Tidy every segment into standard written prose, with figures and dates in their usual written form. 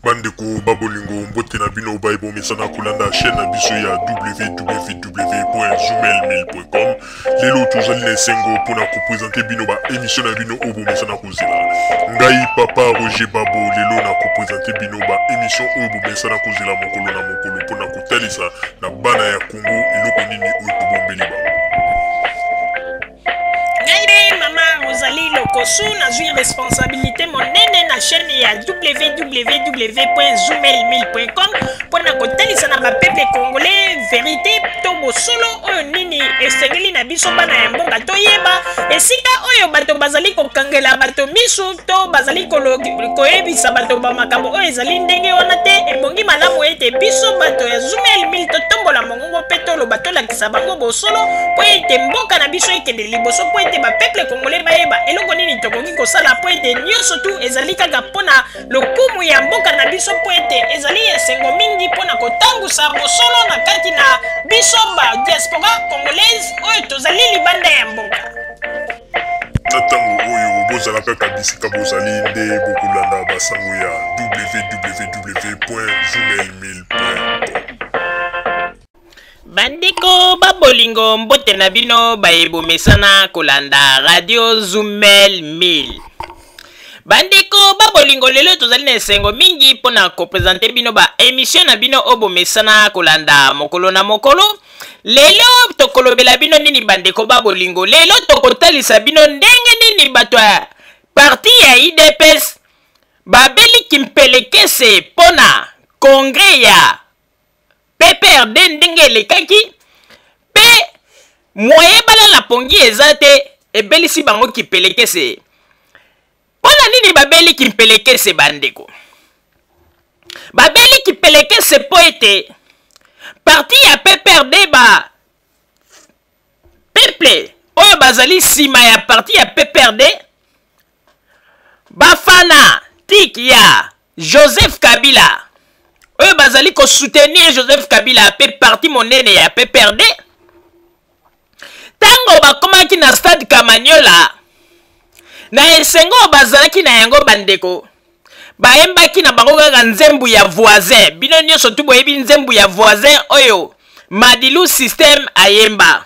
Bandeko ba bolingo, mbote na bino baye bomesana kolanda chaîne na biso ya www.zoomail1000.com. Lelo tozali na esengo mpona kopresente bino ba émission na bino oyo bomesana kozela. Ngai papa Roger Babo lelo na kopresente bino ba émission oyo bomesana kozela mokolo na mokolo mpona kotalisa na bana ya Congo eloko nini oyo tobombeli bango. Ngai nde mama Rosalie Lokosu, nazwi responsabilité monene na chaîne ya www.zoomail1000.com mpo na kotalisa na bapeuple congolais verité to bosolo oyo nini esengeli na biso bana ya mboka toyeba esika oyo bato bazali kokangela bato misu to bazali koyebisa bato ba makambo oyo ezali ndenge wana te. Ebongi malamu ete biso bato ya Zoomail 1000 totombola mongongo mpe toloba, tolakisa bango bosolo mpo ete mboka na biso ekende liboso, mpo ete bapeuple congolais bayeba eloko nini tokoki kosala, mpo ete nyonso tu ezali kaka mpo na lokumu ya mboka na biso, mpo ete ezali esengo mingi mpo na kotangusa bosolo na kati na biso ba diaspora congolaise oyo tozali libanda ya mboka. Na ntango oyo bozala kaka bisika bozali nde bokolanda basango ya www.zoomail1000.com. Bandeko ba bolingo, mbote na bino baye bomesana kolanda Radio Zumel 1000. Bandeko ba bolingo, lelo tozali na esengo mingi mpo na kopresente bino ba emission na bino oyo bomesana kolanda mokolo na mokolo. Lelo tokolobela bino nini bandeko ba bolingo? Lelo tokotalisa bino ndenge nini bato ya parti ya UDPS babeli kimpelekese mpo na congrès ya PPRD ndenge elekaki, mpe moyen balala pongi eza te, ebelisi bango kipelekese. Mpo na nini babeli kimpelekese bandeko? Babeli kipelekese mpo ete parti ya PPRD, ba peuple oyo bazali nsima ya parti ya PPRD, bafana tik ya Joseph Kabila oyo bazali kosoutenir Joseph Kabila mpe parti monene ya PPRD, ntango bakomaki na stade Kamanyola, na esengo oyo bazalaki na yango bandeko, bayembaki na bango kaka nzembo ya voisin. Bino nyonso tu boyebi nzembo ya voisin oyo Madilu System ayemba,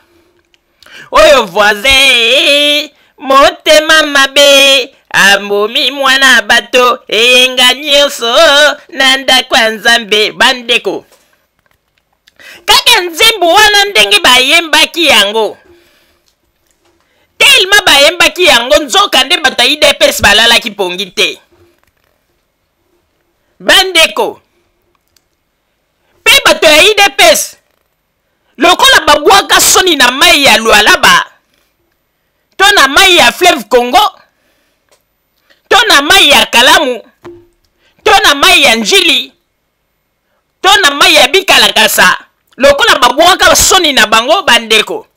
oyo voisin motema mabe amomi mwana bato eyenga nyonso na ndako ya Nzambe. Bandeko, kaka nzembo wana ndenge bayembaki yango, telema bayembaki yango, nzoka nde bato ya UDPS balalaki pongi te bandeko. Mpe bato ya UDPS lokola babwaka soni na mai ya Lualaba to na mai ya fleuve Congo to na mai ya Kalamu to na mai ya Njili to na mai ya Bikalakasa, lokola babwaka soni na bango bandeko,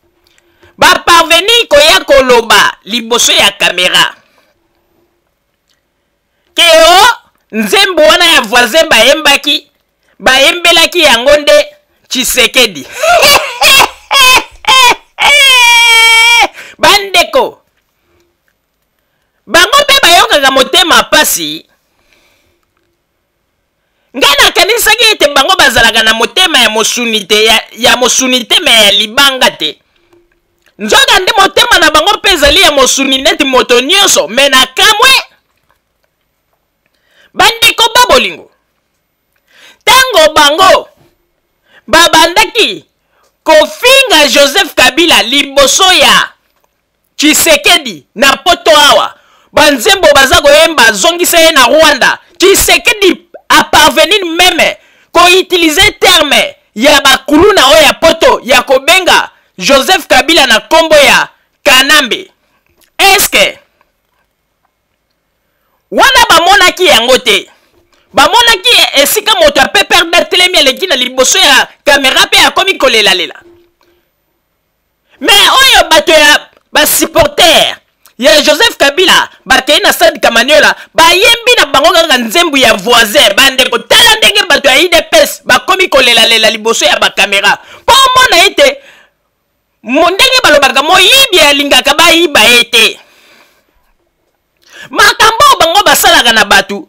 baparvenir koya koloba liboso ya kamera keo nzembo wana ya voisin bayembaki, bayembelaki yango nde Tshisekedi. Bandeko, bango mpe bayokaka motema pasi. Ngai nakanisaki ete bango bazalaka na motema ya mosuni te, ya mosuni te, me ya libanga te. Nzoka nde motema na bango mpe ezali ya mosuni neti moto nyonso. Me na kamwe bandeko ba bolingo, ntango bango babandaki kofinga Joseph Kabila liboso ya Tshisekedi na poto awa, banzembo baza koyemba zongisa ye na Rwanda, Tshisekedi a parvenir meme koutiliser terme ya bakuluna oyo ya poto ya kobenga Joseph Kabila na kombo ya Kanambe. Eske wana bamonaki yango te? Bamonaki esika moto ya PPRD atelemi, aleki na liboso ya kamera mpe akomi kolelalela. Me oyo bato ya basupporter ya Joseph Kabila bakei na stade Kamaniola, bayembi na bango kaka nzembo ya voisin. Bandeko, tala ndenge bato ya UDPS bakomi kolelalela liboso ya bakamera, mpo omona ete ndenge balobaka moyibi alingaka bayiba ye te. Makambo oyo bango basalaka na bato,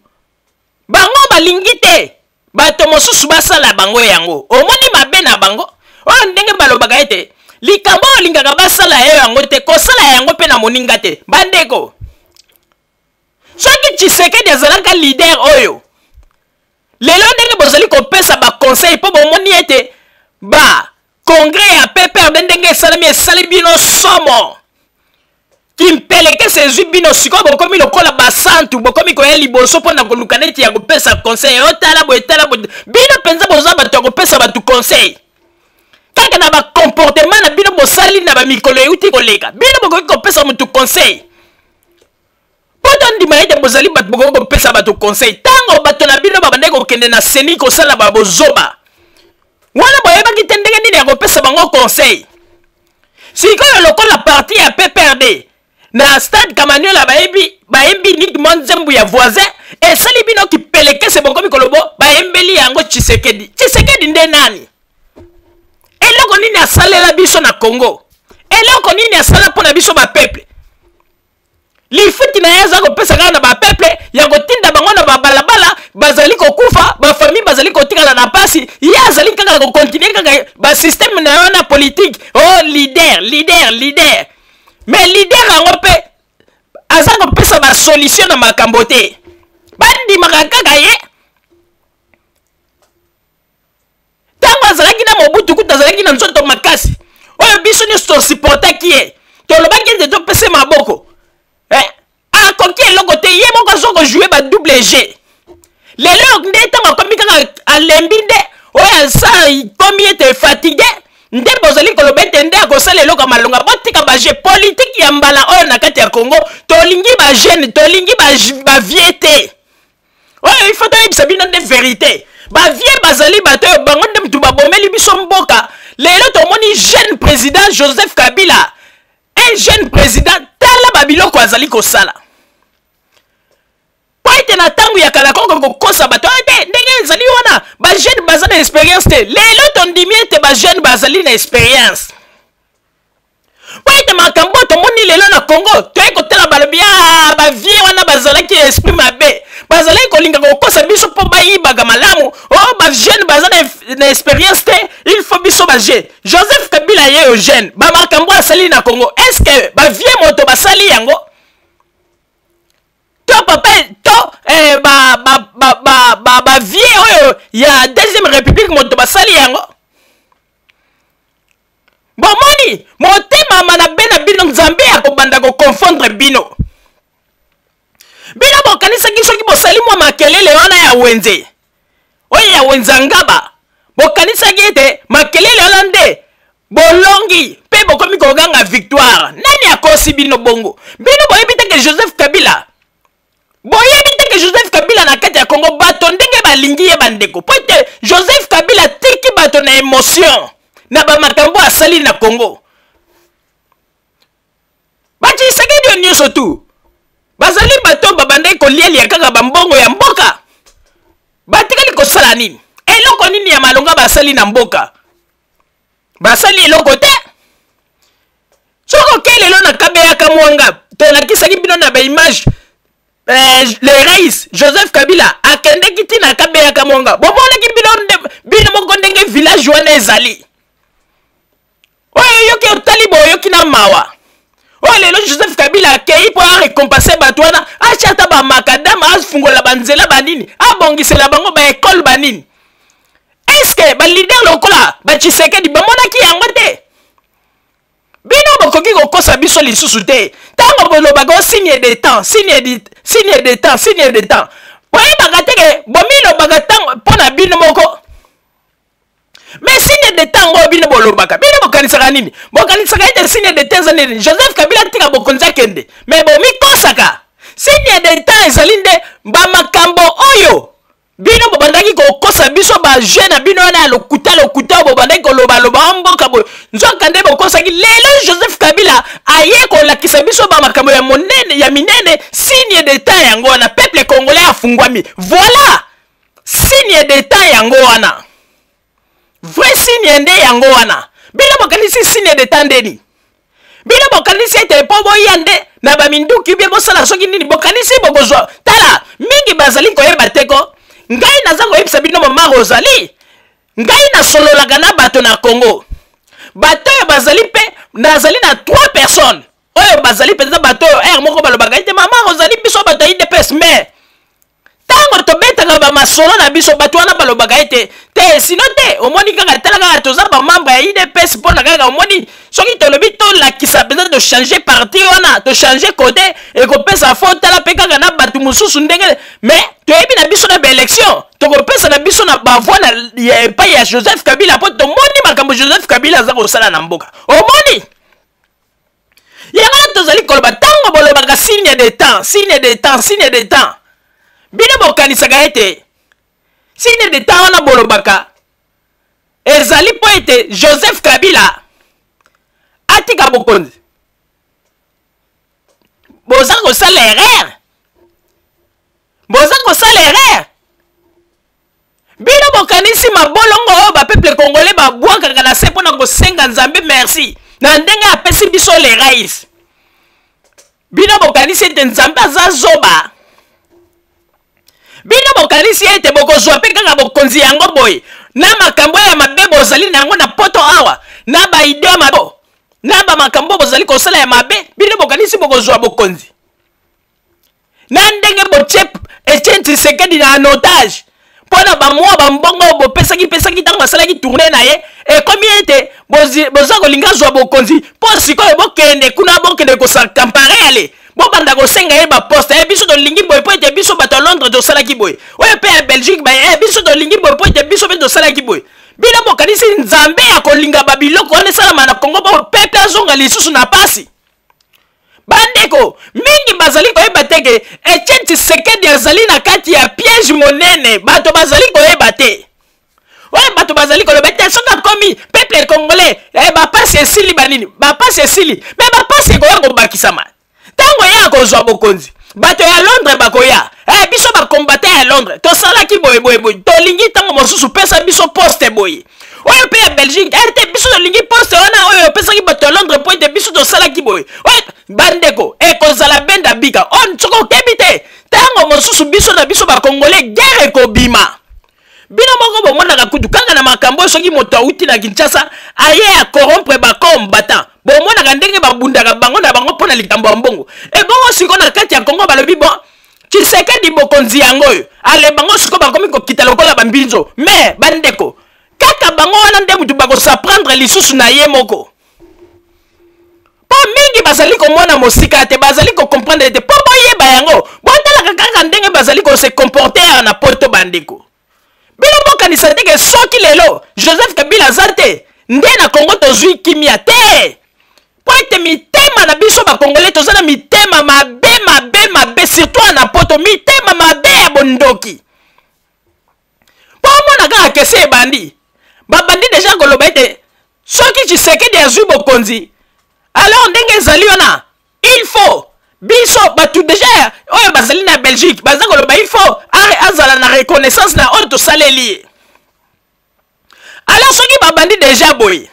bango balingi te bato mosusu basala bango yango. Omoni mabe na bango oyo ndenge balobaka ete likambo oyo olingaka basala yo yango te, kosala yango mpe na moninga te. Bandeko, soki Tshisekedi azalaka leader oyo lelo ndenge bozali kopesa baconseil, mpo bomoni ete ba congrès ya PPRD ndenge esalemi esali bino somo, kimpelekese ezwi bino, sikoyo bokomi lokola basantu, bokomi koya liboso mpo na koluka neti ya kopesa conseil. Oyo tala boye, tala boye, bino mpenza boza bato ya kopesa bato conseil kaka na bacomportement na bino bosali na bamikolo euti koleka. Bino bokoki kopesa motu conseil mpo tondima ete bozali bato bokoki kopesa bato conseil? Ntango bato na bino babandaki kokende na seni kosala babozoba wana, boyebaki te ndenge nini ya kopesa bango conseil. Sikoyo lokola parti ya PPRD na stade Kamaniola bayebi bayembi uniquement nzembo ya voisin, esali bino kipelekese, bokomi kolobo bayembeli yango Tshisekedi. Tshisekedi nde nani? Eloko nini asalela biso na Congo? Eloko nini asala mpo na biso bapeuple? Lifuti na ye aza kopesa kaka na bapeuple ya kotinda bango na babalabala, bazali kokufa, bafamille bazali kotikala na pasi. Ye azali kaka kokontinue kaka basysteme na ye wana politique. Oh, leader, leader, leader, mais leader yango mpe aza kopesa basolution na makambo te, bandimaka kaka ye. Ntango azalaki na Mobutu kutu azalaki na nzoto makasi oyo biso nyonso tosupportaki ye, tolobaki ete topesa maboko, eh? Akoki eloko te, ye moko aza kojoue ba double jeu. Lelo nde ntango akomi kaka alembi, nde oyo asa komi ete fatigue, nde bozali koloba ete nde akosala eloko ya malonga. Botika bajeu politike ya mbala oyo na kati ya Congo. Tolingi bajeune, tolingi bavie te. Oyo ifo toyebisa bino nde verité. Bavie bazali bato oyo bango nde mutu babomeli biso mboka. Lelo tomoni jeune président Joseph Kabila, un jeune président, tala babiloko azali kosala. Po ete na ntango ya kala koko kokosa bato oyo te ndenge ezali wana, bajeune baza na expérience te. Lelo tondimi ete bajeune bazali na expérience, po ete makambo oyo tomoni lelo na Congo, toyei kotala, balobi a bavie wana bazalaki esprit mabe, bazalaki kolinga kokosa biso mpo bayibaka malamu. O oh, bajeune baza na expérience te, il faut biso bajeune. Joseph Kabila ye yo jeune, bamakambo asali na Congo, est ce que bavie moto basali yango to papa to eh, ba ba ba ba ba ba vie oyo ya deuxième république moto basali yango? Bomoni motema mabe na bino, Nzambe akobanda koconfondre bino. Bino bokanisaki soki bosali mwa makelele wana ya wenze oyo ya wenze ngaba, bokanisaki ete makelele wana nde bolongi mpe bokomi koganga victoire. Nani akosi bino bongo? Bino boyebi te ke Joseph Kabila, boyebi te ke Joseph Kabila na kati ya Congo bato ndenge balingi ye, bandeko, mpo ete Joseph Kabila atiki bato na émotion na bamakambo asali na Congo. Batshisekedi oyo nyonso tu bazali bato babandaki kolielia kaka bambongo ya mboka. Batikali kosala nini? Eloko nini ya malonga basali na mboka? Basali eloko te. Soki oke lelo na Kabeyaka Mwanga, tolakisaki bino na baimage, le rais Joseph Kabila akendeki ntina Kabeyaka Mwanga, bomonaki bino, bino moko ndenge village wana ezali. Oyo oyoki, otali boye, oyoki na mawa. Oyo lelo Joseph Kabila akei mpo arekompense bato wana, atya ata bamakadama, afungola banzela banini, abongisela bango baekole banini. Eske balider lokola batshisekedi bamonaki yango te? Bino bokoki kokosa biso lisusu te. Ntango bolobaka o signe de temps, signe de, signe de temps, signe de temps, boyebaka te ke bomilobaka ntango mpo na bino moko. Mais signe de temps oyo bino bolobaka, bino bokanisaka nini? Bokanisaka ete signe de temps eza nini? Joseph Kabila atika bokonzi akende. Mais bomikosaka. Signe de temps ezali nde bamakambo oyo bino bobandaki kokosa biso, baje na bino wana ya lokuta lokuta oyo bobandaki kolobaloba mboka boye, nzoka nde bokosaki. Lelo Joseph Kabila aye kolakisa biso bamakambo ya monene ya minene. Signe de temps yango wana, peuple congolais afungwami. Voilà signe de temps yango wana, vrai signe nde yango wana. Bino bokanisi signe de temps ndeni? Bino bokanisi ete mpo boya nde na baminduki bie bosala soki nini, bokanisi bokozwa? Tala, mingi bazali koyeba te ko Ngai naza koyebisa bino, mama Rosalie, ngai nasololaka na bato na Congo, bato oyo bazali mpe nazali na 3 personnes oyo bazali mpenza bato oyo heure moko balobaka ete mama Rosalie, biso bato ya UDPS, mais ntango tobetaka bamasolo na biso, bato wana balobaka ete te, sino te, omoni kaka, tala kaka, toza bamembre ya UDPS mpo na kaka, omoni, soki tolobi tolakisa mpenza tochange parti wana, tochange côté, ekopesa fo tala mpe kaka na bato mosusu ndenge. Mais toyebi na biso na baélection tokopesa na biso na bavoix na epai ya Joseph Kabila, mpo tomoni makambo Joseph Kabila aza kosala na mboka. Omoni, yango wana tozali koloba, ntango bolobaka signe de temps, signe de temps, signe de temps, bino bokanisaka ete signe de temps wana bolobaka ezali mpo ete Joseph Kabila atika bokonzi. Boza kosala erreur, boza kosala erreur. Bino bokanisi mabolongo oyo bapeuple congolais babwakaka na se mpona kosenga Nzambe merci na ndenge apesi biso le rais, bino bokanisi ete Nzambe aza zoba? Bino bokanisi ete bokozwa mpe kaka bokonzi yango boye na makambo ya mabe bozali na yango na Poto awa, na baidée ya mabe, na bamakambo bozali kosala ya mabe? Bino bokanisi bokozwa bokonzi na ndenge botie Etienne Tshisekedi na en otage mpo na bamwa bambongo bopesaki pesaki ntango asalaki tournée na ye? Ekomi ete boza kolinga zwa bokonzi mpo sikoyo bokende kuna, bokende kos'accaparer, ale bobanda kosenga ye baposte. E biso tolingi boye mpo ete biso bato ya Londres tosalaki boye, oyo mpe ya Belgique baye, e biso tolingi boye mpo ete biso mpe tosalaki boye. Bino bokanisi Nzambe ya kolinga babiloko wana esalama na Kongo mpo peuple azonga lisusu na pasi? Bandeko mingi bazali koyeba te ke Etienne Tshisekedi azali na kati ya piège monene. Bato bazali koyeba te oyo bato bazali koloba ete soki akomi, peuple congolais, eh, bapasi esili, banini, bapasi esili. Mais bapasi ekoya kobakisama ntango ye akozwa bokonzi. Bato ya Londres bakoya, eh, biso bacombattants ya Londres tosalaki boye boye boye, tolingi ntango mosusu pesa biso poste boye. Oyo mpe ya Belgique, eh, te, biso tolingi poste wana oyo opesaki bato ya Londres mpo ete biso tosalaki boye. Oyo bandeko, ekozala benda bika oyo soki okebi te, ntango mosusu biso na biso bacongolais guerre ekobima. Bino moko bomonaka kutu kaka na makambo oyo, soki moto awuti na Kinshasa aye acorrompre bacombattants, bomonaka ndenge babundaka bango na bango mpo na likambo ya mbongo. Ebongo sikoyo na kati ya Kongo balobi bon, Tshisekedi bokonzi yango oyo, ale bango sikoyo bakomi kokita lokola bambinzo. Mais bandeko, kaka bango wana nde mutu bakos'en prendre lisusu na ye moko, mpo mingi bazali komona mosika te, bazali kocomprendre te. Mpo boyeba yango, botalaka kaka ndenge bazali kose comporter na Poto. Bandeko, bino bokanisa te ke soki lelo Joseph Kabila aza te nde na Kongo tozwi kimia te, mpo ete mitema na biso bacongolais toza na mitema mabe mabe mabe, surtout na Poto, mitema mabe ya bondoki. Mpo omona kaka kese ebandi, babandi déjà koloba ete soki Tshisekedi azwi bokonzi, alors ndenge ezali wana, il faut biso bato déjà oyo bazali na Belgique baza koloba il faut azala na reconnaissance na oyo tosaleli ye. Alors soki babandi déjà boye,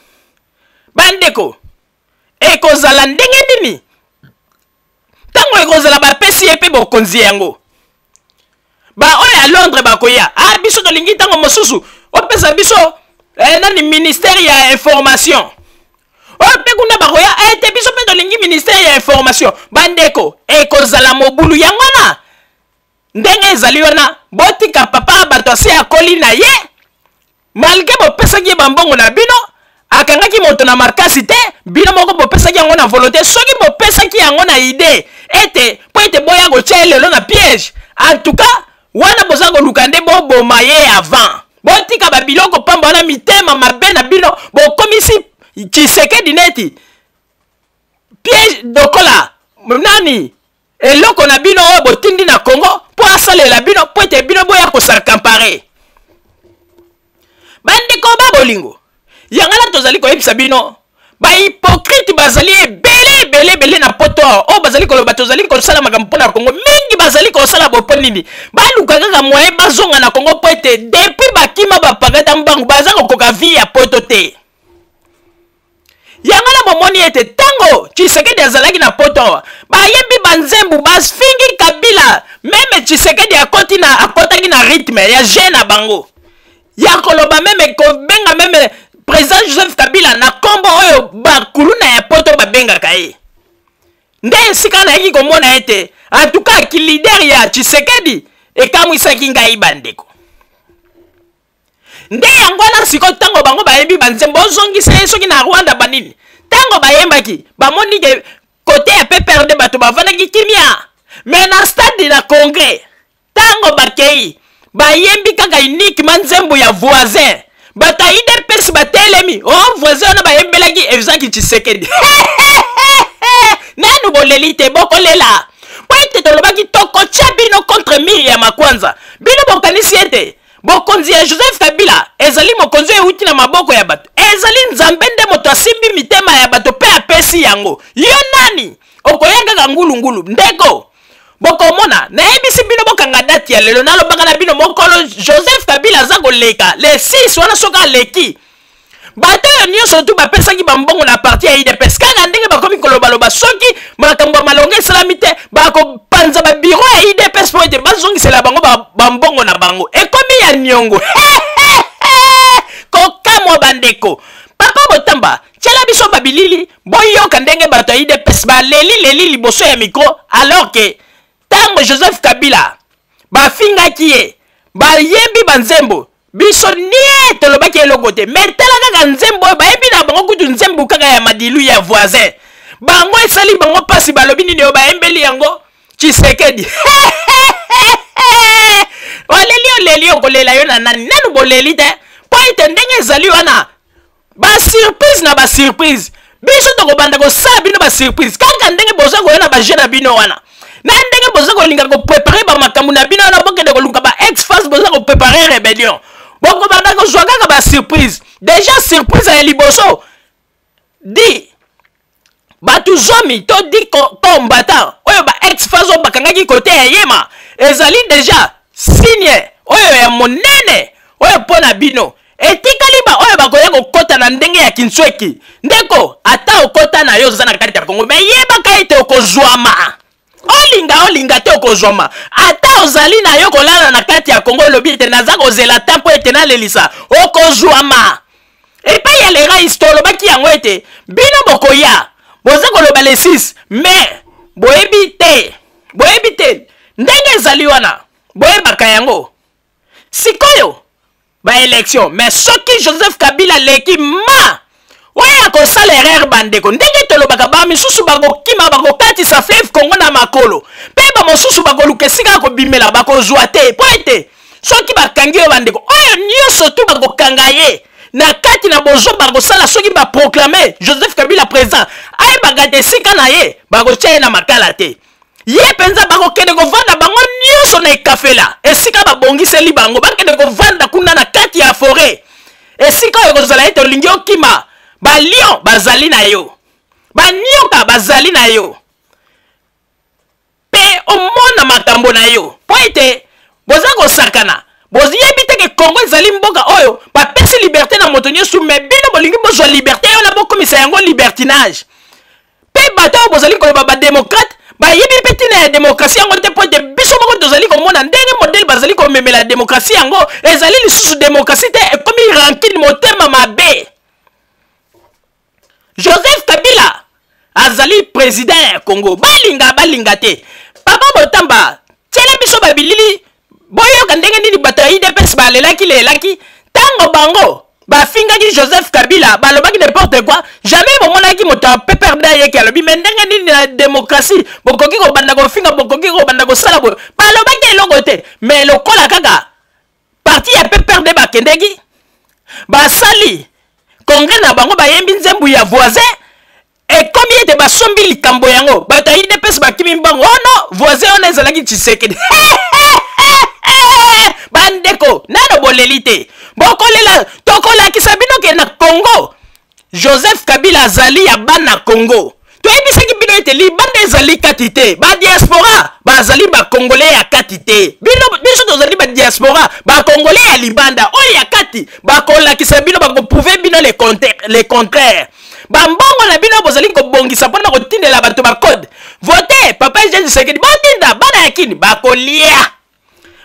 bandeko, ekozala ndenge nini ntango ekozala bapesi ye mpe bokonzi yango? Baoyo ya Londres bakoya, ah, biso tolingi ntango mosusu opesa biso eh, nani, ministère ya information. Oyo mpe kuna bakoya, eh, te, biso mpe tolingi ministère ya information. Bandeko, ekozala mobulu. Yango wana ndenge ezali wana, botika papa bato ase akoli na ye. Malgré bopesaki ye bambongo na bino, akangaki moto na makasi te, bino moko bopesaki yango na volonté. Soki bopesaki yango na idée ete mpo ete boya kotia ye lelo na piège, en tout cas wana boza koluka nde boboma ye avant. Botika babiloko pamba wana, mitema mabe na bino. Bokomisi Tshisekedi neti piège, lokola nani, eloko na bino oyo botindi na Congo mpo asalela bino, mpo ete bino boya kos'accaparer. Bandeko ba bolingo, yango wana tozali koyebisa bino, bahypocrite bazali ebele ebele ebele na Poto awa, oyo bazali koloba tozali kosala makambo mpo na Kongo. Mingi bazali kosala bo mpo nini? Baluka kaka moyen bazonga na Kongo, mpo ete depuis bakima bapakata mbangu, baza kokoka vie ya Poto te. Yango na bomoni ete ntango Tshisekedi azalaki na poto awa, bayembi banzembu, bafingi Kabila, meme Tshisekedi akoti na akotaki na rythme ya jeu na bango ya koloba meme kobenga meme président Joseph Kabila na kombo oyo bakuluna ya poto babengaka ye. Nde esika nayaki komona ete en tout cas ki leader ya Tshisekedi ekamwisaki ngai bandeko. Nde yango wana sikoyo ntango bango bayembi banzembo ozongisa ye soki na Rwanda banini, ntango bayembaki bamoni ke kote ya PPRD bato bavandaki kimia, me na stade na congrès ntango bakei bayembi kaka uniquement nzembo ya voisin, bato ya UDPS batelemi, oh voisin wana bayembelaki ezaki Tshisekedi. Nanu boleli te, bokolela mpo ete tolobaki tokotia bino contre mur ya makwanza. Bino bokanisi ete bokonzi ya Joseph Kabila ezali mokonzi oyo euti na maboko ya bato? Ezali Nzambe nde moto asimbi mitema ya bato mpe apesi yango. Yo nani okoya kaka ngulungulu? Ndeko, bokomona, nayebisi bino bokanga date ya lelo. Nalobaka na bino mokolo Joseph Kabila aza koleka le 6 wana, soki aleki bato oyo nyonso tu bapesaki bambongo na parti ya UDPS, kaka ndenge bakomi kolobaloba soki makambo ya malonga esalami te, bakopanza babiro ya UDPS mpo ete bazongisela bango bambongo na bango ekomi ya niongo. Kokamwa bandeko. Papa Botamba, tiela biso babilili boyoka ndenge bato ya UDPS baleli leli liboso ya micro, alors que ntango Joseph Kabila bafingaki ye, bayembi banzembo, biso nie tolobaki eloko te. Me tala kaka nzembo oyo bayembi na bango, kutu nzembo kaka ya madilu ya voisin, bango esali bango mpasi, balobi nini oyo bayembeli yango Tshisekedi. Oleli, oleli, okolela yo na nani? Nanu boleli te mpo ete ndenge ezali wana, basurprise na basurprise, biso tokobanda kosala bino basurprise kaka ndenge boza koya na baje na bino wana, na ndenge boza kolinga koprepare bamakambo na bino wana, bokende koluka ba ex face, boza koprepare rebellion, bokobanda kozwa kaka basurprise. Deja surprise ya liboso di bato 10 to di combattant oyo ba ex face oyo bakangaki kote ya Yema, ezali deja signe oyo ya monene oyo mpo na bino. Etikali ba oyo bakoya kokota na ndenge ya kinsweki. Ndeko, ata okota na yo oza na kati ya Kongo, me yebaka ete okozwama. Olinga olinga te, okozwama. Ata ozali na yo kolala na kati ya Kongo, olobi ete naza kozela ta mpo ete nalelisa, okozwama. Epai ya Lerais tolobaki yango ete bino bokoya, boza koloba le 6, me boyebi te, boyebi te ndenge ezali wana, boyebaka yango sikoyo baelection. Me soki Joseph Kabila aleki, ma oyo akosala erreur bandeko, ndenge tolobaka, bamisusu bakokima, bakokatisa fleuve Congo na makolo, mpe bamosusu bakoluka esika ya kobimela, bakozwa te, mpo ete soki bakangi yo bandeko, oyo nyonso tu bakokanga ye na kati na bozo bakosala. Soki baproklame Joseph Kabila président, ayebaka te esika na ye bakotia ye na makala te. Ye mpenza bakokende kovanda bango nyonso na ekafela esika babongiseli bango, bakende kovanda kuna na kati ya foret, esika oyo ekozala ete olingi okima, balion bazali na yo, banioka bazali na yo, mpe omona makambo na yo, mpo ete boza kosakana. Boyebi te ke Congo ezali mboka oyo bapesi liberté na moto nyonso, me bino bolingi bozwa liberté wana bokomisa yango libertinage. Mpe bato oyo bozali koloba bademokrate bayebi mpe ntina ya demokrasi yango te, mpo ete biso moko tozali komona ndenge modele bazali komemela demokrasi yango ezali lisusu demokrasi te, ekomi rancune, motema mabe. Joseph Kabila azali president ya Congo, balinga balinga te. Papa Botamba, tiela biso babilili boyoka ndenge nini bato ya UDPS balelaki lelaki ntango bango bafingaki Joseph Kabila, balobaki n'importe quoi. Jamais bomonaki moto ya PPRD ayeki alobi me ndenge nini na démocratie bokoki kobanda kofinga, bokoki kobanda kosala boye? Balobaki eloko te. Me lokola kaka parti ya PPRD bakendeki basali congrès na bango, bayembi nzembo ya voisin, ekomi ete basombi likambo yango, bato ya UDPS bakimi mbango, oh non, voisin wana ezalaki Tshisekedi. Bandeko, nano boleli te, bokolela. Tokolakisa bino ke na Congo Joseph Kabila azali ya bana Congo. Toyebisaki bino ete libanda ezali kati te. Ba diaspora bazali ba congolais ya kati te. Bino, biso tozali ba diaspora, ba congolais ya libanda. Oyo ya kati bakolakisa bino, bakoprouve bino le contraire. Bambongo na bino bozali kobongisa mpona kotindela bato ba code vote papa Eugène Tshisekedi, botinda bana ya kini bakolia.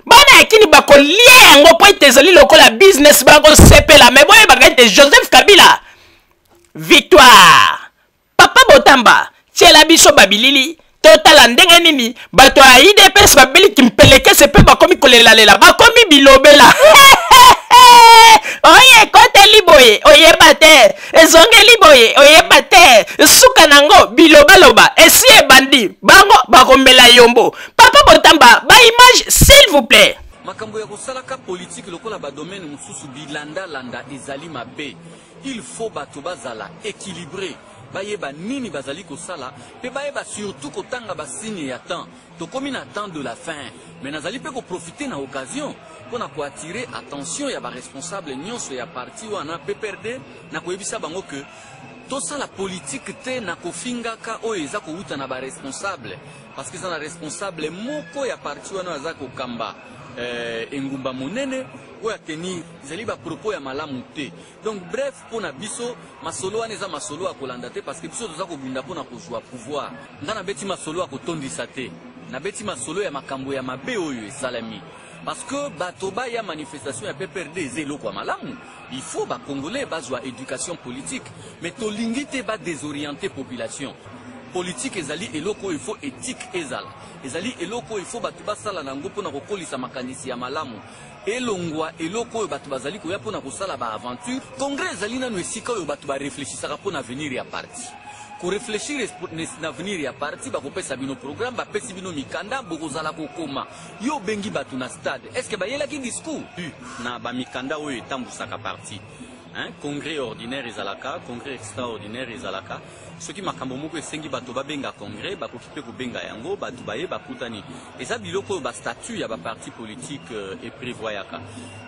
Bana ya kini bakolia yango mpo ete ezali lokola business, bakosepela. Me boyebaka ete Joseph Kabila victoire. Papa Botamba, tiela biso babilili totala ndenge nini bato ya UDPS babeli kimpelekese mpe bakomi kolelalela, bakomi bilobela. Oye ekoteli boye oyeba te, ezongeli boye oyeba te, suka nango bilobaloba esi ebandi, bango bakomela yombo. Papa Botamba, ba image s'il vous plaît. Makambo ya kosalaka politike lokola badomaine mosusu bilandalanda ezali mabe. Il faut bato bazala équilibré, bayeba nini bazali kosala mpe bayeba surtout kotanga basigne ya temps. Tokomi na temps de la fin, mais nazali mpe koprofite na occasion mpona koattire attention ya baresponsable nyonso ya parti wana PPRD, na koyebisa bango ke tosala politike te na kofingaka oyo eza kowuta na baresponsable, parce que eza na responsable moko ya parti wana aza kokamba engumba monene oyo atenir ezali bapropos ya malamu te. Donc bref, mpona biso masolo wana eza masolo ya kolanda te, parce que biso toza kobunda mpona kozwa pouvoir. Nga nabeti masolo ya kotondisa te, nabeti masolo ya makambo ya mabe oyo esalami, parce que bato baya manifestation ya PPRD eza eloko ya malamu. Il faut bacongolais bazwa éducation politique, mais tolingi te badésorienter population. Politique ezali eloko oyo il faut éthique ezala, ezali eloko oyo il faut bato basala nango mpona kokolisa makanisi ya malamu, elongwa eloko oyo bato bazali koya mpona kosala baaventure. Congrès ezali nano esika oyo bato bareflechisaka mpona avenir ya parti. Koreflechir na avenir ya parti, bakopesa bino programme, bapesi bino mikanda, bokozala kokoma. Yo obengi bato na stade, est ce que bayelaki discours na bamikanda oyo etambusaka parti, hein? Congrès ordinaire ezalaka, congrès extraordinaire ezalaka. Soki makambo moko esengi bato babenga congrès, bakoki mpe kobenga yango, bato baye bakutani. Eza biloko oyo bastatut ya baparti politique eprévoyaka.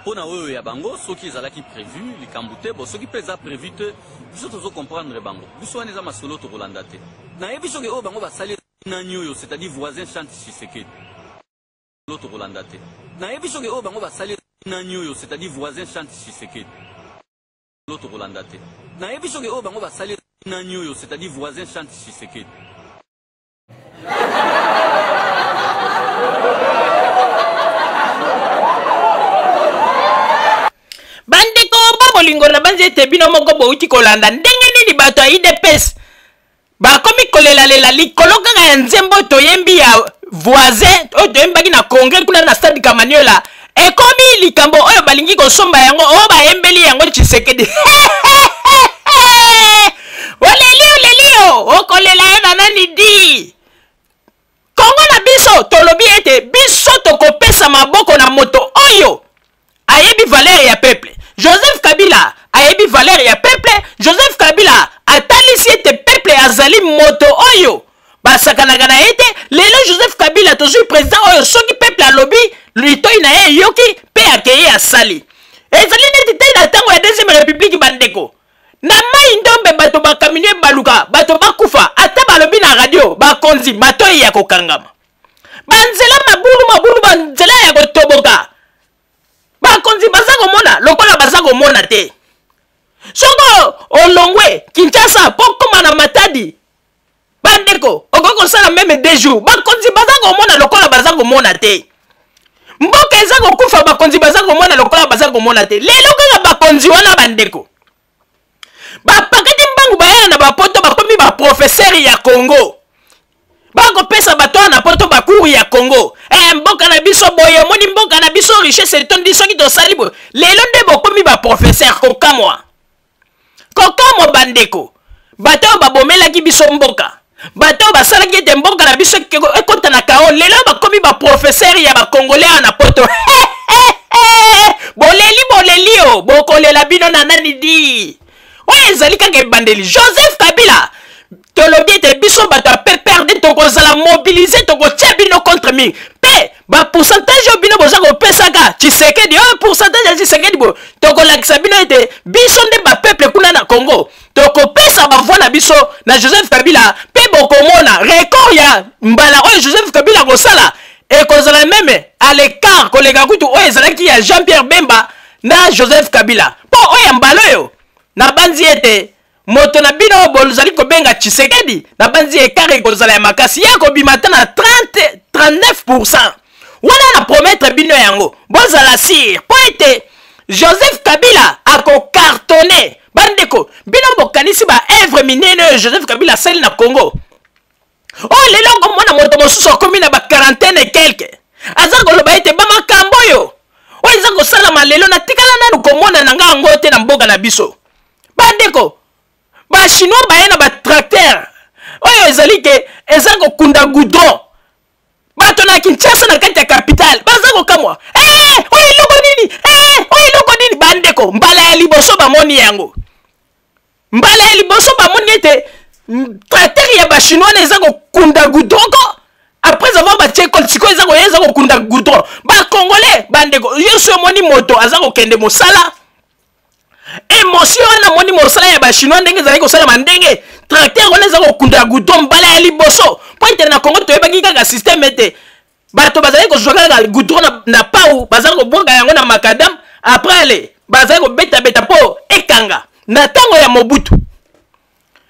Mpona oyo ya bango, soki ezalaki prévu, likambo te. Bo soki mpe eza prévu te, biso tozocomprendre bango. Biso wana eza masolo tokolanda te. Nayebi soki oyo bango basali nani oyo, c'est-à-dire voisin chante Tshisekedi, tokolanda te. Nayebi soki oyo bango basali nani oyo, c'est-à-dire voisin chante Tshisekedi, tokolanda te. Nayebi soki oyo bango basali nani oyo, c'est-à-dire voisin chante Tshisekedi. Bandeko ba bolingo, na banzi ete bino moko bouti kolanda ndenge nini bato ya UDPS bakomi kolelalela likolo kaka ya nzembo toyembi ya voisin oyo toyembaki na congrès kuna na stade Kamaniola. Ekomi likambo oyo balingi kosomba yango, oyo bayembeli yango Tshisekedi. Oleli, oleli, o okolela yo na nani di Kongo na biso? Tolobi ete biso tokopesa maboko na moto oyo ayebi valeur ya peuple. Joseph Kabila ayebi valeur ya peuple. Joseph Kabila atalisi ete peuple azali moto oyo basakanaka na ye te. Lelo Joseph Kabila, tozwi président oyo soki peuple alobi, litoi na ye eyoki mpe akeye asali. Ezali neti te na ntango ya deuxième république, bandeko. Na mai Ndombe, bato bakamini baluka, bato bakufa, ata balobi na radio, bakonzi matoi ya kokangama. Banzela mabulu mabulu, banzela ya kotoboka, bakonzi baza komona lokola baza komona te. Soko olongwe Kinshasa mpo koma na Matadi, bandeko, okoki kosala même 2 jours. Bakonzi baza komona lokola baza komona te. Mboka eza kokufa, bakonzi baza komona lokola baza komona te. Lelo kaka bakonzi wana, bandeko, bapakati mbangu bayana na bapoto, bakomi baprofesseur ya Congo, bakopesa bato wana na poto bacours ya Congo. Mboka na biso boye, omoni mboka na biso richesse etondi, soki tosali boye. Lelo nde bokomi baprofesseur. Kokamwa, kokamwa, bandeko. Bato oyo babomelaki biso mboka, bato oyo basalaki ete mboka na biso ekota na chaos, lelo bakomi baprofesseur ya bacongolais awa na poto. Boleli, boleli, o bokolela bino na nani di? Oyo ezali kaka ebandeli. Joseph Kabila, tolobi ete biso bato ya PPRD tokozala mobilisés, tokotia bino contre mur. Mpe bapourcentage oyo bino boza kopesaka Tshisekedi, oyo pourcentage ya Tshisekedi boye, tokolakisa bino ete biso nde bapeuple kuna na Congo tokopesa. Tokopesa bavoi na biso na Joseph Kabila mpe bokomona record ya mbala oyo Joseph Kabila akosala ekozala meme à l'écart koleka kutu oyo ezalaki ya Jean-Pierre Bemba na Joseph Kabila. Mpo oyo ya mbala oyo nabanzi ete moto na bino oyo bozali kobenga Tshisekedi, nabanzi écart ekozala ya makasi, ye akobima ata na 30 39%. Wana na promettre bino yango, bozala sire mpo ete Joseph Kabila akokartone. Bandeko, bino bokanisi ba œuvre minene oyo Joseph Kabila asali na Congo. Oyo lelo okomona moto mosusu akomi na ba quarantaine et quelque, aza koloba ete ba makambo oyo oyo eza kosalama lelo natikala nanu komona na nga yango te na mboka na biso. Bandeko, ba chinois baye na ba tracteur oyo ezali ke eza kokunda goudron. Bato na Kinshasa na kati ya capitale baza kokamwa, eh, oyo eloko nini? Eh, oyo eloko nini? Bandeko, mbala ya liboso bamoni yango, mbala ya liboso bamoni ete tracteur ya ba chinois wana eza kokunda goudron ko après avoir batie ekole, sikoyo eza koya eza kokunda goudron. Ba congolais, bandeko, yo so omoni moto aza kokende mosala, emotion wana amoni mosala ya ba chinois ndenge ezalaki kosalama, ndenge tracteur wana eza kokunda goudron mbala ya liboso. Mpo ete na Congo toyebaki kaka système ete bato bazali kozwa kaka goudron na pau, bazali kobwaka yango na macadam, après ale bazali kobetabeta mpo ekanga na ntango ya Mobutu.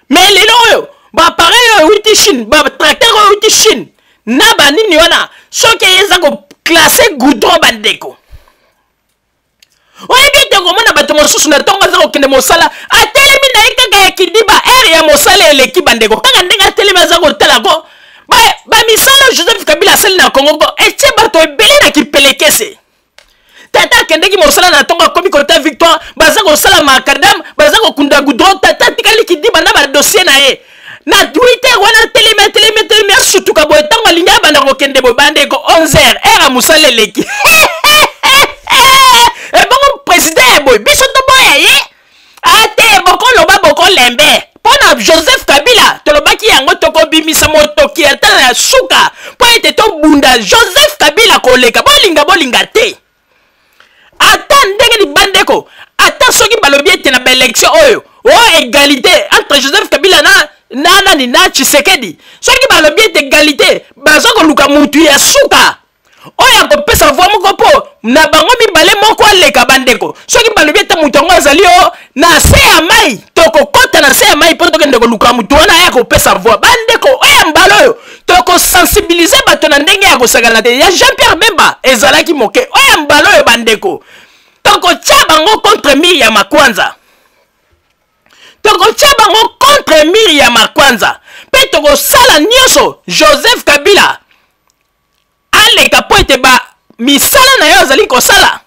Mais lelo oyo baappareil oyo euti Chine, batracteur oyo euti Chine na banini wana, soki eza koklasse goudron, bandeko, oyebi ete okomona bato mosusu na ntongo aza kokende mosala, atelemi na ye kaka ya kidiba, heure ya mosala eleki, bandeko, kaka ndenge atelemi aza kotala ko bamisala ba Joseph Kabila asali na Congo ko etie bato ebele na kipelekese. Tata akendeki mosala na ntongo, akomi kota Victoire, baza kosala macadam, baza kokunda goudron, tata atikali kidiba na badossier na ye. Na 8 heures wana atelemi, atelemi, atelemi, asutuka boye, ntango alingi abanda kokende boye, bandeko, 11 heures, heure ya mosala eleki. Ebongo président ya boye biso toboya ye ate, bokoloba bokolembe mpo na Joseph Kabila. Tolobaki yango, tokobimisa motoki ata na suka mpo ete tobunda Joseph Kabila koleka. Bolinga bolinga te, ata ndenge libandeko, ata soki balobi ete na baélection oyo o égalité entre Joseph Kabila na na nani na Tshisekedi, soki balobi ete égalité, baza koluka mutu ya suka oyo akopesa voix moko mpo na bango mibale moko aleka. Bandeko, soki balobi ete moto yango azali o na se ya mai, tokokɔta na se ya mai mpo tokende koluka motu wana aya kopesa voix. Bandeko, oyo ya mbala oyo tokosensibilize bato na ndenge ya kosakana te. Ya Jean Pierre Bemba ezalaki moke, oyo ya mbala oyo, bandeko, tokotia bango contre mur ya makwanza, tokotia bango contre mur ya makwanza mpe tokosala nyonso Joseph Kabila aleka mpo ete ba misala na yo azali kosala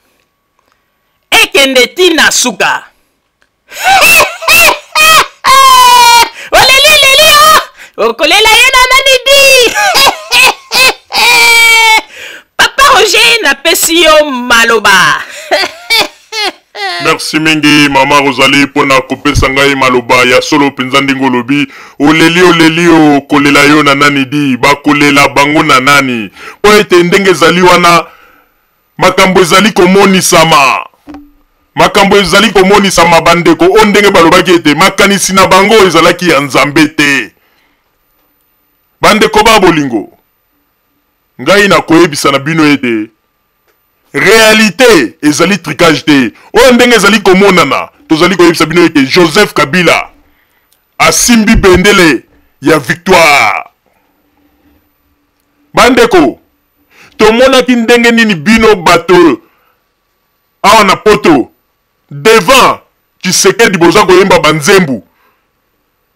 ekende ntina suka. Oleli oleli o okolela ye na nani di? Papa Roger, napesi yo maloba. Merci mingi mama Rosalie mpona kopesa ngai maloba ya solo mpenza. Ndenge olobi, oleli oleli, okolela yo na nani di? Bakolela bango na nani? Mpo ete ndenge ezali wana, makambo ezali komonisama, makambo ezali komonisama, bandeko. Oyo ndenge balobaki ete makanisi na bango ezalaki ya Nzambe te. Bandeko ba bolingo, ngai nakoyebisa na bino ete réalité ezali trucage te. Oyo ndenge ezali komonana, tozali koyebisa bino ete Joseph Kabila asimbi bendele ya victoire. Bandeko, tomonaki ndenge nini bino bato awa na Poto devant Tshisekedi boza koyemba banzembu.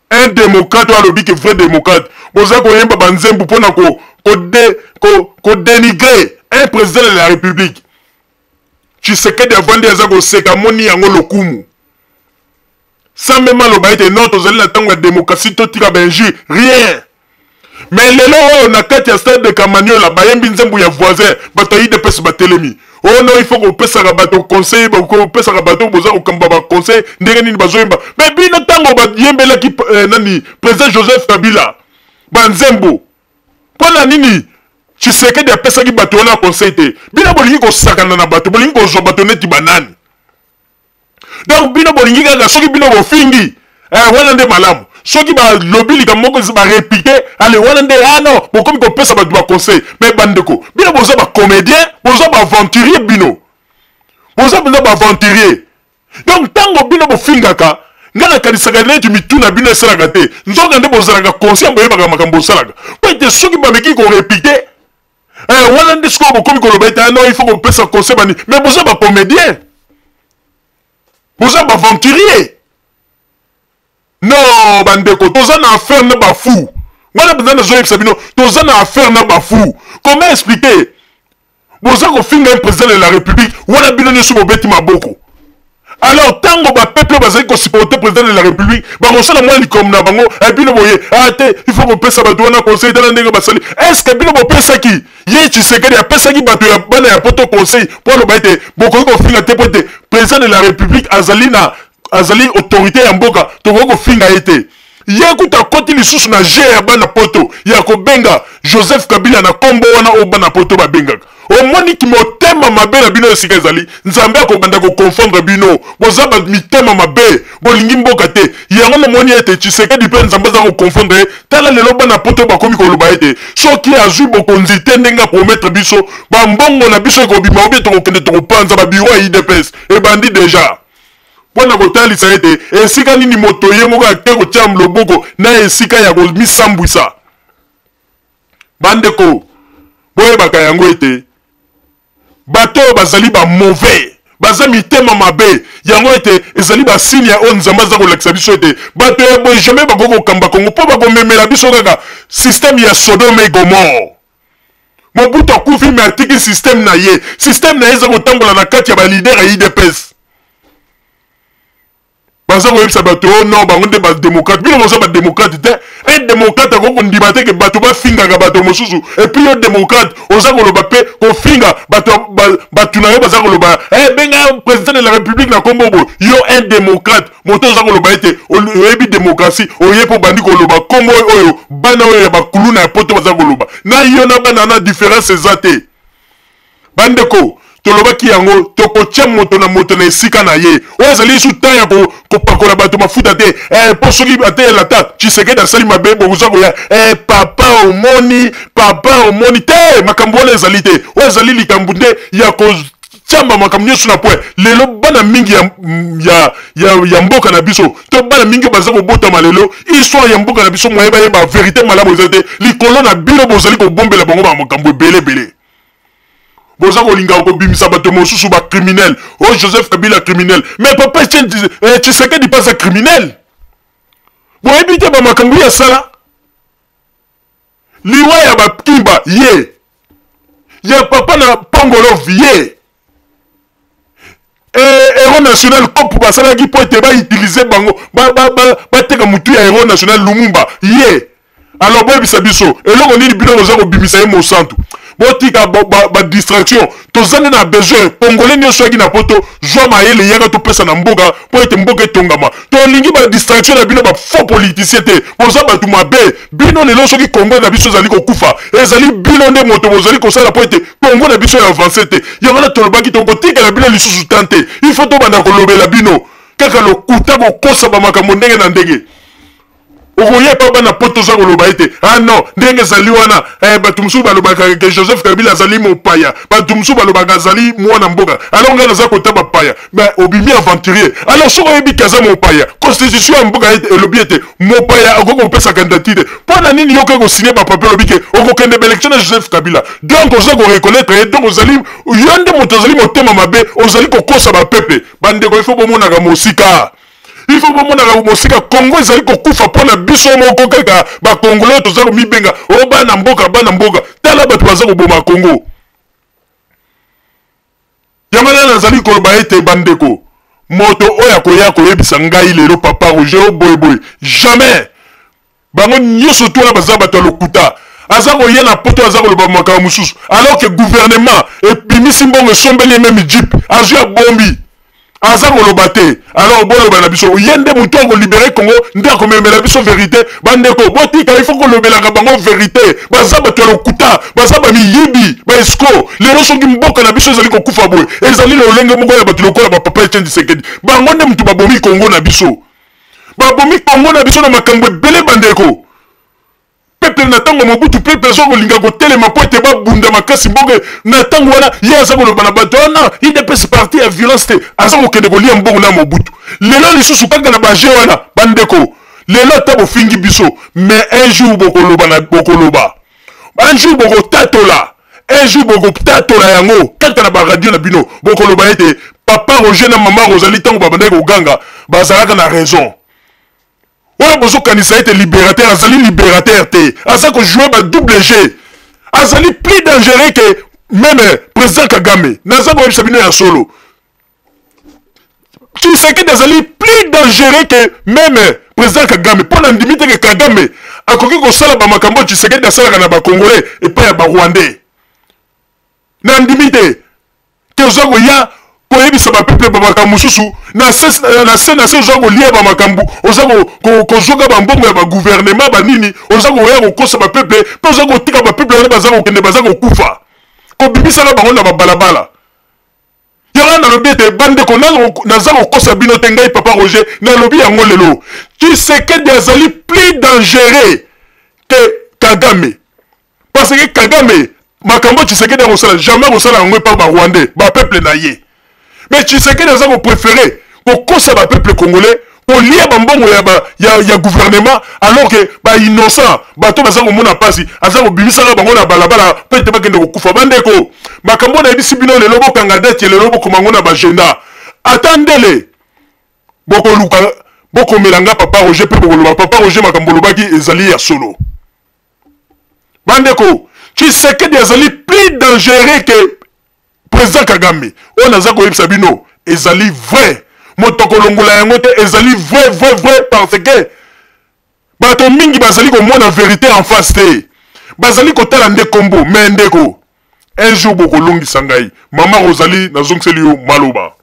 Un démocrate oyo alobi ke vrai démocrate, boza koyemba banzembu mpona kodénigrer un président de la République. Tshisekedi avandi aza koseka, amoni yango lokumu, sans même aloba ete non, tozali na ntango ya démocratie, totika bainjure, rien. Mais lelo oyo na kati ya stade de Kamaniola bayembi nzembo ya voisin, bato ya UDPS batelemi. Oyo no, il faut kopesaka bato conseil, kopesaka bato boza kokamba baconseil ndenge nini bazoyemba. Mais bino ntango bayembelaki nani, président Joseph Kabila banzembo, mpo na nini Tshisekedi apesaki bato wana conseil te? Bino bolingi kosakana na bato, bolingi kozwa bato neti banani? Donc bino bolingi kaka soki bino bofingi. Eh, wana nde malamu soki balobi likambo moko barepike ale wana nde ah non bokomi kopesa bato baconseil. Mais bandeko, bino boza bacomédien, boza baaventurier, bino boza mpenza baaventurier. Donc ntango bino bofingaka, ngai nakanisaka neti mitu na bino esalaka te, nzoka nde bozalaka conscient, boyebaka makambo bosalaka. Mpo ete soki bameki korepike, eh, wana nde sikoyo bokomi koloba ete ah non, il faut kopesa conseil bani. Mais boza bacomédien, boza baaventurier. Non, bandeko, toza na affaire na bafou wana mpenza. Nazoyebisa bino, toza na affaire na bafou. Comment expliquer boza kofinga un président de la République wana, bino nyonso bobeti maboko? Alors ntango bapeuple bazali kosupporter président de la République, bakosala mwa likambo na bango, bino boye ah te, il faut kopesa bato wana conseil. Tala ndenge basali. Est ce que bino bopesaki ye Tshisekedi, apesaki bato ya bana ya poto conseil mpo aloba ete bokoki kofinga te, mpo ete président de la République azali na azali autorité ya mboka, tokoki kofinga ye te? Ye kuta akoti lisusu na jeu ya bana poto ya kobenga Joseph Kabila na nkombo wana oyo bana poto babengaka. Omoniki motema mabe na bino esika ezali. Nzambe akobanda koconfondre bino. Boza mitema mabe, bolingi mboka te. Yango namoni ete Tshisekedi mpe Nzambe aza koconfondre ye. Tala lelo bana poto bakomi koloba ete soki azwi bokonzi te ndenge apromettre biso, bambongo na biso ekobima obie tokokende tokopanza babiro ya UDPS. Ebandi deja mpo na kotalisa ete esika nini moto ye moko ake kotia loboko na esika ya komisambwisa. Bandeko, boyebaka yango ete bato oyo bazali bamauvais, baza mitema mabe. Yango ete ezali basigne ya oyo Nzambe aza kolakisa biso ete bato ya boye jamais bakoki kokamba Kongo, mpo bakomemela biso kaka système ya Sodome et Gomorrhe. Mobutu akufi, me atiki système na ye. Système na ye eza kotambola na kati ya baleader ya UDPS. Baza koyebisa bato oyo non, bango nde badémocrate. Bino boza badémocrate te. Un démocrate akoki kondima te ke bato bafingaka bato mosusu. Et puis yo démocrate oza koloba mpe kofinga bato, bato na yo baza koloba eh, benga président de la République na kombo boye. Yo un démocrate, moto oza koloba ete oyebi démocratie, oye mpo obandi koloba kombo oyo bana oyo ya bakuluna ya poto baza koloba. Na yo na bana na différence eza te. Bandeko, tolobaki yango, tokotia moto na moto na esika na ye. Oyo ezali lisusu temps ya kopakola bato mafuta te, mpo soki ateyela ta Tshisekedi asali mabe, bokoza koya papa omoni, papa omoni te. Makambo wana ezali te. Oyo ezali likambo nde ya kotiamba makambo nyonso na point. Lelo bana mingi ya mboka na biso to bana mingi baza kobotama lelo, histoire ya mboka na biso moye bayeba vérité malamu eza te. Likolo na bino bozali kobombela bango bamakambo ebele ebele. Boza kolinga kobimisa bato mosusu bacriminel. Oyo Joseph Kabila criminel, mais papa Etienne Tshisekedi mpe aza criminel. Boyebi te bamakambo ye asala, liwa ya bakimba ye, ya papa na Pongolov ye, héros national cop basalaki mpo ete bautilize bango, bateka motu ya héros national Lumumba ye. Alors boyebisa biso eloko nini bino boza kobimisa ye mosantu? Botika badistraction ba toza nde na besoin. Congolais nyonso yaki na poto, zwa mayele, yaka topesa na mboka mpo ete mboka etongama. Tolingi badistraction na bino bafaux politicien te. Boza bato mabe bino. Lelo soki Kongo na biso ezali kokufa, ezali bino nde moto bozali kosala mpo ete Kongo na biso ya avance te. Yango wana tolobaki tokotikela bino lisusu tan te. Il faut tobanda kolobela bino. Kaka lokuta, kokosa bamakambo ndenge na ndenge. Okoya epa bana poto, oza koloba ete ah non, ndenge ezali wana, bato mosusu balobaka ke Joseph Kabila azali mopaya, bato mosusu balobaka azali mwana mboka, alors ngai naza kota bapaya. Mais obimi aventurier. Alors soki oyebi ke aza mopaya, constitution ya mboka elobi ete mopaya akoki kopesa candidature te, mpo na nini yokoki kosigne bapapier olobi ke okokende baélection na Joseph Kabila? Donc oza koreconnaître ye. Donc ozali yo nde moto ozali motema mabe, ozali kokosa bapeuple. Bandeko, il faut bomonaka mosika, il faut bomonaka mosika. Kongo ezali kokufa mpo na biso moko kaka bakongolo oyo toza komibenga o bana mboka, bana mboka. Tala bato baza koboma Kongo. Yango wana nazali koloba ete bandeko, moto oyo akoya koyebisa ngai lelo papa Roger boyeboye, jamais. Bango nyonso tu wana baza bato ya lokuta. Aza koya na poto, aza koloba makambo mosusu, alors que gouvernement ebimisi mbongo, esombeli ye meme jeep, azwi, abombi, aza koloba te. Alors boloba na biso, ye nde motu akolibere Congo, nde akomemela biso vérité? Bandeko, botika, il faut kolobelaka bango vérité. Baza bato ya lokuta, baza bamiyibi, baescroc. Lelo soki mboka na biso ezali kokufa boye, ezali lolenge moko ya bato lokola bapapa Etienne Tshisekedi. Bango nde motu babomi Congo na biso. Babomi Congo na biso na makambo ebele bandeko. Peuple na ntango Mobutu, peuple aza kolinga kotelema mpo ete babunda makasi mboka na ntango wana. Ye aza koloba na bato wana UDPS parti ya violence te, aza kokende kolia mbongo na Mobutu. Lelo lisusu kaka na baje wana bandeko. Lelo ata bofingi biso, mais un jour bokoloba na bokoloba, un jour bokotatola, un jour bokotatola yango kaka na baradio na bino. Bokoloba ete papa Roger na mama Rosalie ntango babandaki koganga bazalaka na raison. Oyo bozokanisa ete libérateur azali libérateur te, aza kojouer ba double jeu, azali plus dangereux que même président Kagame. Naza koyebisa bino ya solo, Tshisekedi azali plus dangereux que même président Kagame. Mpo na ndimi te ke Kagame akoki kosala bamakambo oyo Tshisekedi asalaka na bacongolais epai ya barwandais. Na ndimi te ke oza koya koyebisa bapeuple bamakambo mosusu na se na se na se, oza kolia bamakambo, oza kozwaka bambongo ya bagouvernement banini, oza koya kokosa bapeuple mpe oza kotika bapeuple wana baza kokende, baza kokufa, kobimisaka bango na babalabala. Yango nalobi ete bandeko, naza kokosa bino te. Ngai papa Roger nalobi yango lelo, Tshisekedi azali plus dangereux que Kagame, parce que Kagame, makambo Tshisekedi akosala, jamais akosala yango epa barwandais, bapeuple na ye. Mais Tshisekedi aza kopréféré kokosa bapeuple congolais, kolia bambongo ya gouvernement, alors que bainnocent, bato baza komona mpasi, aza kobimisaka bango na balabala mpo ete bakende kokufa. Bandeko, makambo nayebisi bino lelo, bokanga date lelo, bokoma yango na baagenda. Ata ndele bokoluka bokomela nga papa Roger mpe bokoloba papa Roger makambo olobaki ezali ya solo. Bandeko, Tshisekedi azali plus dangereux que président Kagame. Oyo naza koyebisa bino ezali vrai, moto akolongola yango te. Ezali vrai, vrai, vrai, parce que bato mingi bazali komona vérité en face te, bazali kotala nde kombo. Mais ndeko, un jour bokolongisa ngai. Mama Rosalie, nazongiseli yo maloba.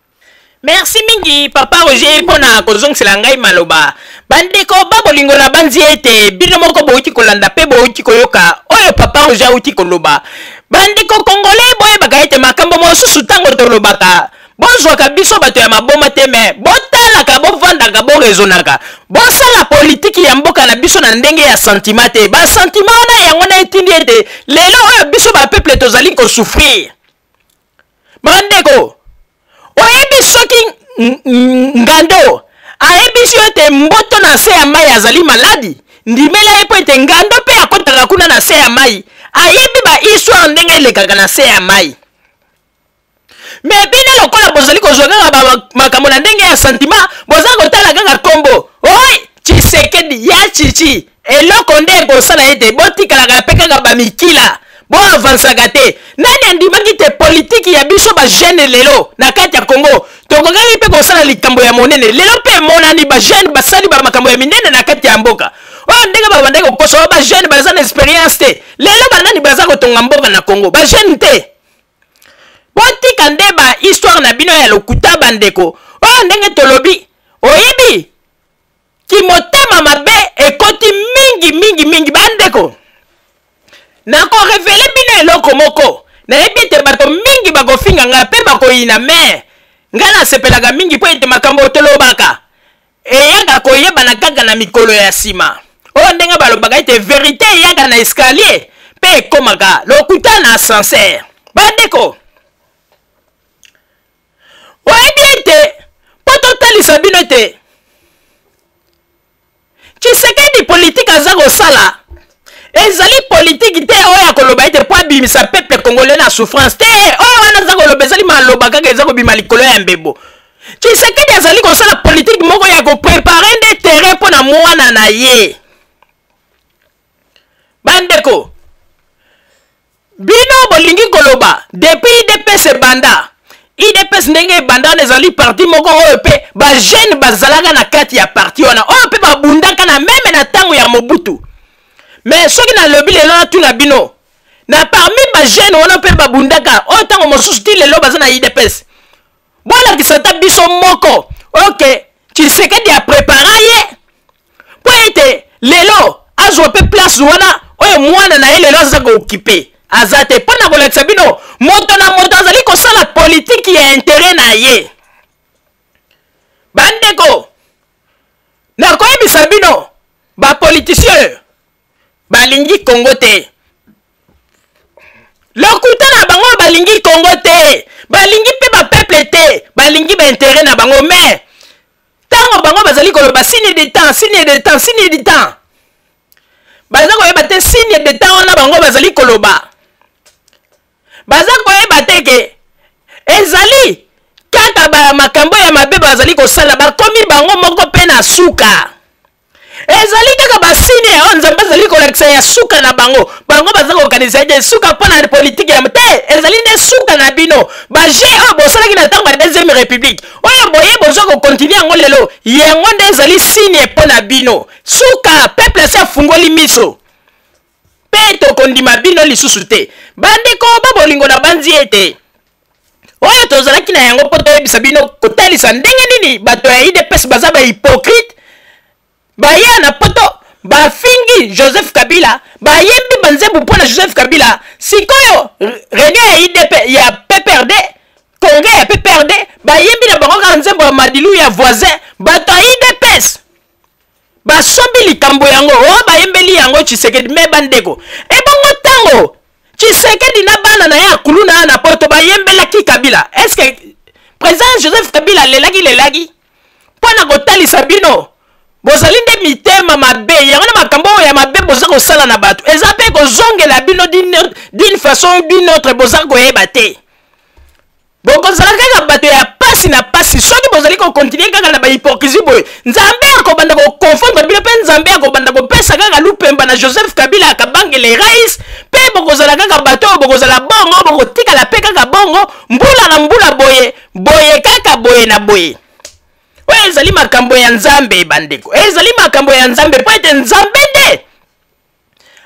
Merci mingi papa Roger mpona kozongisela ngai maloba. Bandeko ba bolingo, na banzi ete bino moko bouti kolanda mpe bouti koyoka oyo papa Roger auti koloba. Bandeko congolais, boyebaka ete makambo mosusu ntango tolobaka, bozwaka biso bato ya maboma te, mais botalaka, bovandaka, boraisonnaka, bosala politiki ya mboka na biso na ndenge ya sentiment te. Basentiment wana, yango na etindi ete lelo oyo biso bapeuple tozali kosouffrir. Bandeko, oyebi soki ngando ayebisi yo ete mboto na se ya mai azali maladi, ndimela ye, mpo ete ngando mpe akɔtaka kuna na se ya mai, ayebi bahistoire ndenge elekaka na se ya mai. Mais bino lokola bozali kozwa kaka makambo na ndenge ya sentiment, boza kotala kaka nkombo oi Tshisekedi ya Chichi, eloko nde ekosala ete botikalaka mpe kaka bamikila, boavansaka te. Nani andimaki te politiki ya biso bajeune lelo na kati ya Congo tokokaki mpe kosala likambo ya monene? Lelo mpe emonani, bajeune basali bamakambo ya minene na kati ya mboka oyo. Ndenge babandaki kokosa oyo bajeune baza na expérience te, lelo banani baza kotonga mboka na Congo? Bajeune te? Botika nde bahistoire na bino ya lokuta. Bandeko, oyo ndenge tolobi, oyebi kimotema mabe ekoti mingi mingi mingi. Bandeko, nakorévéler bino eloko moko. Nayebi ete bato mingi bakofinga ngai mpe bakoyina, mais ngai nasepelaka mingi mpo ete makambo tolobaka eyaka koyebana kaka na mikolo ya nsima. Oyo ndenge balobaka ete vérité eyaka na escalier mpe ekomaka lokuta na ascenseur. Bandeko, oyebi ete mpo totalisa bino ete Tshisekedi politike aza kosala ezali politike te oyo akoloba ete mpo abimisa peuple congolais na souffrance te. Oyo wana aza koloba ezali maloba kaka eza kobima likolo ya mbebo. Tshisekedi azali kosala politike moko ya kopréparer nde terrain mpo na mwana na ye. Bandeko, bino bolingi koloba depuis UDPS ebanda, UDPS ndenge ebanda wana ezali parti moko oyo mpe bajeune bazalaka na kati ya parti wana, oyo mpe babundaka na même na ntango ya Mobutu. Mais soki nalobi lelo, natuna bino, na parmi bajeune wana mpe babundaka oyo ntango mosusu ti lelo baza na UDPS, bolakisa ata biso moko ok Tshisekedi aprépara ye mpo ete lelo azwa mpe place wana oyo mwana na ye lelo aza kooccuper. Aza te. Mpo na kolakisa bino, moto na moto azali kosala politiki ya intérêt na ye. Bandeko, Nakoyebisa bino, ba politiciens oyo balingi Congo te. Lokuta na bango, balingi Congo te, balingi mpe ba peuple te, balingi ba intérêt na bango. Mais ntango bango bazali koloba signe de temps, signe de temps, signe de temps, baza koyeba te signe de temps wana bango bazali koloba. Baza koyeba te ke ezali kaka ba makambo ya mabe bazali kosala, bakomi bango moko mpe na suka. Ezali kaka ba signe oyo Nzambe azali kolakisa ya suka na bango. Bango baza kokanisa ete suka mpo na politike ya te, ezali nde suka na bino. Ba jeu oyo bosalaki na ntango ya deuxième république, oyo boye bozwa kokontinue yango lelo, yango nde ezali signe mpo na bino. Suka, peuple asi afungoli miso mpe tokondima bino lisusu te. Bandeko ba bolingo, na banzi ete oyo tozalaki na yango mpo toyebisa bino, kotalisa ndenge nini bato ya UDPS baza ba hypocrite. Baya na poto, bafingi Joseph Kabila, bayembi banzembo mpo na Joseph Kabila. Sikoyo réunion ya IDP ya PPRD, congrès ya PPRD, bayembi na bango kaka nzembo ya Madilu ya voisin. Bato ya UDPS basombi likambo yango oyo bayembeli yango Tshisekedi. Me bandeko, ebongo ntango Tshisekedi na bana na ye ya kuluna na poto bayembelaki Kabila, est-ce président Joseph Kabila alelaki lelaki? Mpo na kotalisa bino, bozali nde mitema mabe. Yango na makambo oyo ya mabe boza kosala na bato, eza mpe kozongela bino d'une façon ou d'une autre. Boza koyeba te, bokozala kaka bato ya pasi na pasi soki bozali kokontinue kaka na ba hypocrisie boye. Nzambe akobanda koconfondre bino, mpe Nzambe akobanda kopesa kaka lupemba na Joseph Kabila akabangele rais, mpe bokozala kaka bato oyo bokozala bongo, bokotikala mpe kaka bongo mbula na mbula, boye boye, kaka boye na boye. Oyo ezali makambo ya Nzambe, bandeko, ezali makambo ya Nzambe, mpo ete Nzambe nde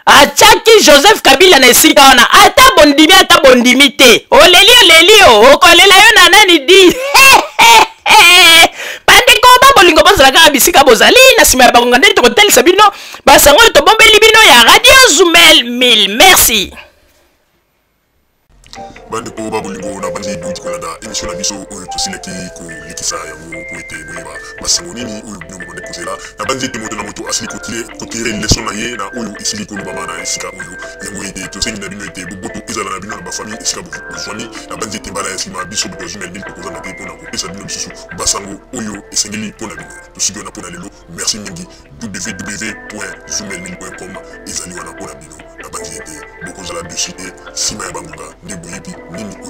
atiaki Joseph Kabila na esika wana. Ata bondimi, ata bondimi te, oleli oleli, o okolela yo na nani di? Bandeko ba bolingo, bozala kaka bisika bozali na nsima ya bangonga ndenge tokotalisa bino basango oyo tobombeli bino ya Radio Zumel 1000. Merci. Bandeko ba bolingo, na bandi bouti kolanda émission na biso oyo tosilaki kolekisa yango po ete boyeba basango nini oyo bino bobandi kozela. Na bandi ete moto na moto asili kotire leçon na ye na oyo esili kolobama na esika oyo. Yango ete tosengi na bino ete boboto ezala na bino na ba famille esika bozwami. Na bandi ete mbala ya nsima, biso bato ya Zumel 1000 tokozanga te mpona kopesa bino lisusu basango oyo esengeli mpo na bino. Tosuki wana mpo na lelo. Merci mingi. www.zumel1000.com ezali wana mpo na bino. Nabanzi ete bokozala dessus te. Nsima ya bangonga nde boyebi nini oyo.